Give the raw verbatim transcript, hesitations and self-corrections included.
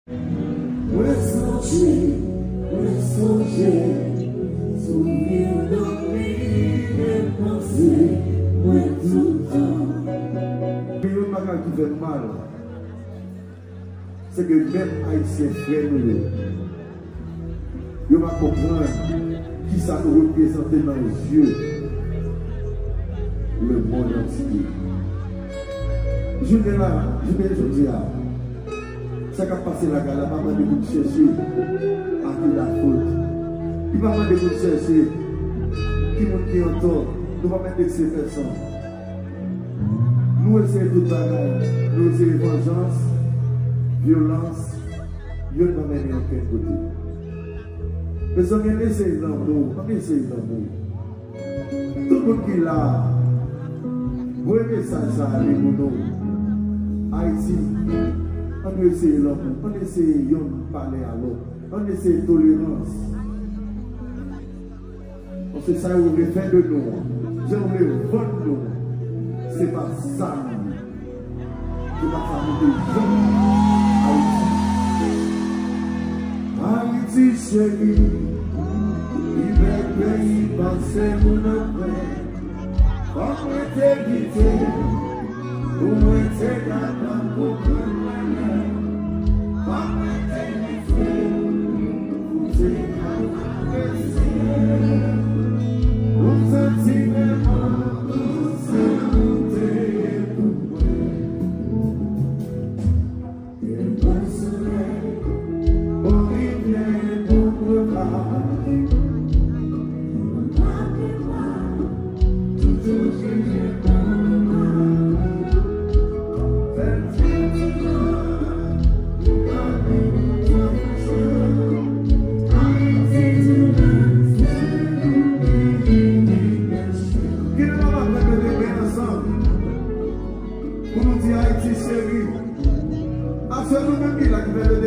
Mwen sonje, mwen sonje, souvni w nan plen panse mwen toutan. Gen yon bagay ki fè m mal, se ke menm Ayisyen frè nou yo, yo pa konprann kisa nou reprezante nan zye lemonn antye. Jounen la, jounen jodi a, sa k ap pase lakay la pa mande pou n chèche a ki lafot. Li pa mande pou n chèche ki moun ki antò. Nou pa mande se pèsonn. Nou eseye tout bagay. Nou eseye vanjans, vyolans. Youn pa mennen okenn kote. Mezanmi, ann eseye lanmou. Ann eseye lanmou. Tout moun ki la, voye mesaj sa ale pou nou. Ayiti, ann eseye lanmou. Ann eseye yonn pale a lòt. Ann eseye tolerans. Paske sa yo vle fè de nou an, jan yo vle vann nou an, se pa sa nou ye. Se pa sa nou te janm Ayiti. Ayiti cheri, li bèl peyi pase moun an kwè. Fòk mwen te kite pou mwen te kapab konprann mwen menm. Fòk mwen te kite pou te ka apresye yon santiman pou sa nou te ye pou mwen. Gen bon solèy, bon rivyè, bon repa. Pou nou di Ayiti cheri. Ase nou menm ki la ki fè